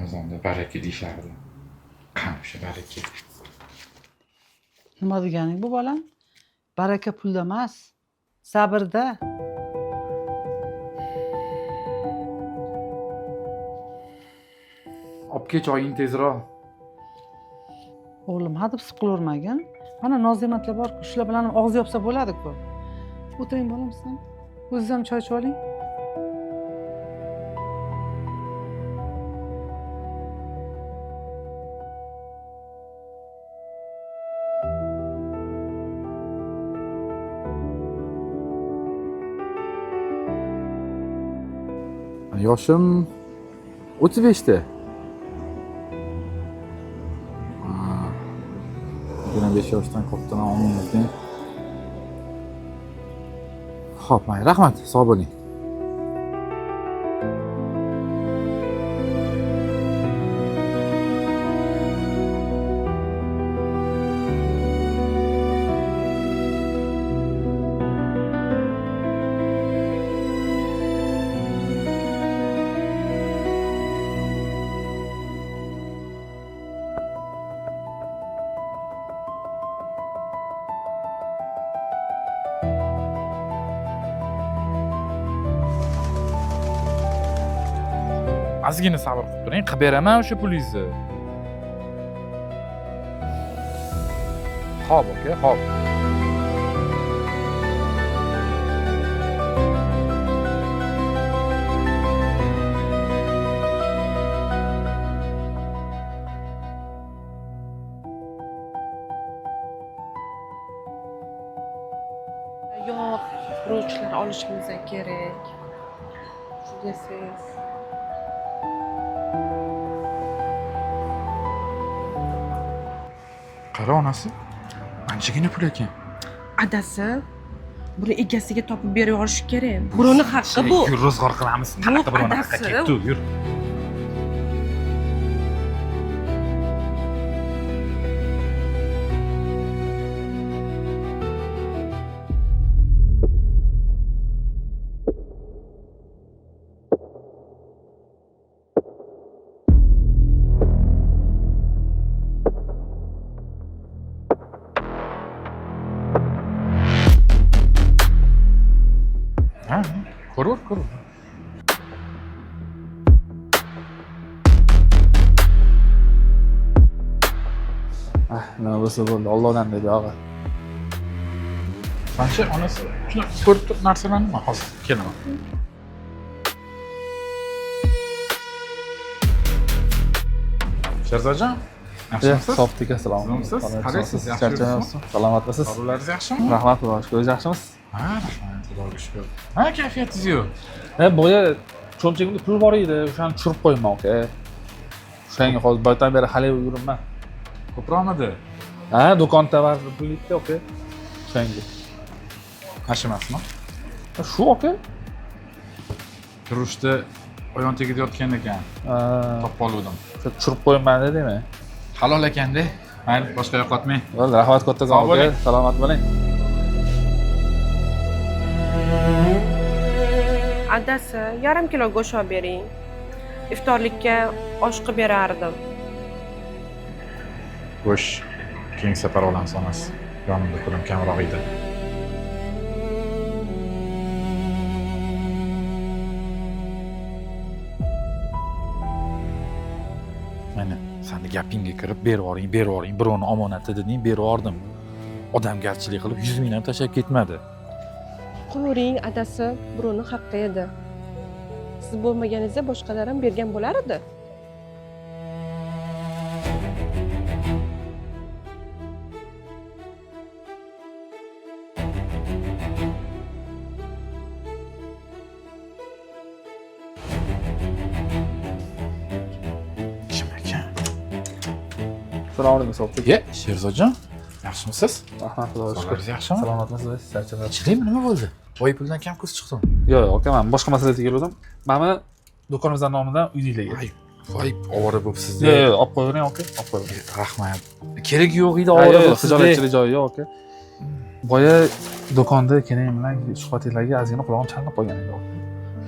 Ramazonda baraka deyishardi. Qani o'sha baraka? Nima deganing bu bolam? Baraka pulda emas, sabrda. Olib kel choyingni tezroq. O'g'lim, hadeb siqilavermagin. Mana noz-ne'matlar bor-ku, shular bilan ham og'iz yopsa bo'ladi-ku. O'tiring bolam siz ham. O'zingiz ham choy ichib oling. Yoshim 35 ta. 25 yoshdan kattadan olmaymiz. Xo'p, mayli, rahmat, sog' bo'ling. Ozgina sabr qilib turing, qilib beraman o'sha pulingizni. Xo'p, aka, xo'p. Yog', guruchlar olishimiz kerak. Desangiz. Qara onasi, anchagina pul ekan. Adasi, buni egasiga topib berib yuborish kerak. Birovni haqqi bu. Yur, ro'zg'or qilamiz. Qanaqa birovni haqqi adasi. ketdi, yur. Ha, ko'raver, ko'raver. Ah, nima bo'lsa bo'ldi, Allohdan dedi og'a. Manchi onasi shuni ko'rib turib narsalarni man hozir kelaman. Sherzodjon, yaxshimisiz? Softika, salom. Zo'rmisiz? Qalaysiz? Yaxshi Charchamayapsizmi? Salomatmisiz? Sog'liqlaringiz yaxshimi? Rahmat, Xudoga shukur. O'zi yaxshimisiz? Ha, rahmat, Xudoga shukur. Ha, kayfiyatingiz yo'q. E, boya cho'ntagimda pul bor edi, o'shani tushirib qo'yman aka. O'shanga hozir boydan beri hali yuribman. Ko'proqmidi? Ha, do'kon tovar pul edi aka. O'shanga. Mana shu emasmi? Ha, shu aka. Turishda oyon tagida yotgan ekan. Ha, Topib oluvdim. o'sha tushirib qo'yman dedimi? Halol ekanda. Mayli, boshqa yo'qotmang. Bo'ldi, rahmat kattakon Sog' aka. bo'ling. Salomat bo'ling. Adasi, yarim kilo go'sht olib bering. Iftorlikka osh qilib berardim. Go'sht keyingi safar olamiz onasi. Yonimda pulim kamroq edi. Mana sani gapingga kirib berib yuboring, berib yuboring, birovni omonati deding, berib yubordim. Odamgarchilik qilib 100 ming ham tashlab ketmadi. Qo'yavering adasi, birovni haqqi edi. Siz bo'lmaganingizda boshqalar ham bergan bo'lar edi. Kim ekan? Assalomu alaykum, Softik. Ye, Sherzodjon, yaxshimisiz? Rahmat, Xudoga shukur. Sog'ligingiz yaxshimi? Salomatmisiz? Charchamayapsiz? Ichilingmi, nima bo'ldi? Boy puldan kam ko'z chiqdimi? Yo'q, yo'q, aka, men boshqa masalaga kelgandim. Mana do'konimizdan nomidan uyingizlarga. Voy, voy, ovora bo'libsiz. Yo'q, yo'q, olib qo'yavering aka, olib qo'yavering. Rahmat. Keragi yo'q edi, Ha, ovora yo'q, yo'q, bo'libsiz. xijolatchilik joyi yo'q aka. Boya do'konda keling bilan suhbatinglarga ozgina qulog'im chalinib qolgan edi.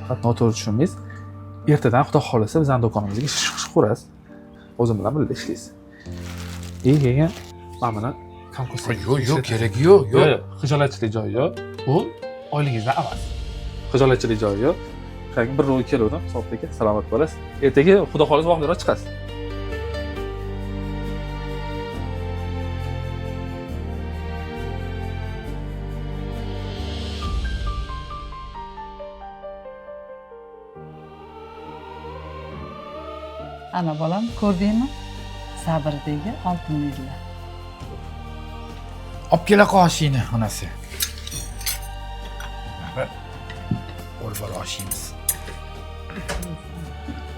Faqat noto'g'ri tushunmaysiz. Ertadan xudo xohlasa bizani do'konimizga ish chiqarasiz. O'zim bilan birga ishlaysiz. И keyin mana buni konkursa. Yo'q, yo'q, keragi yo'q, yo'q. Yo'q, xijolatchilik joyi yo'q. Bu oyligingizdan emas. Xijolatchilik joyi yo'q. Keyin bir ro'y keluvdim, Sobit aka, salomat bo'lasiz. Ertaga xudo xohlasa vaqtliroq chiqasiz. Ana bolam, ko'rdingmi? Sabrdagi oltin yillar. Olib kela qoshingni, onasi. Mana bir qo'l bola osh yeymiz.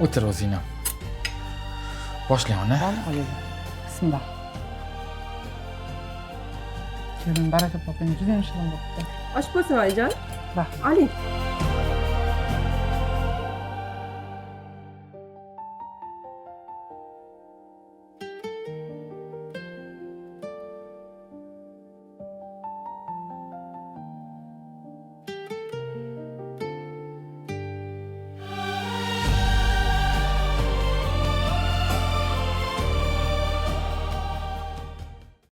O'tir o'zing ham. Boshlang, ona. Bolam, olaylik. Bismillah. Kelin, baraka toping, judayam shirin bo'libdi. Osh bo'lsin, oyijon. Rahmat. Oling.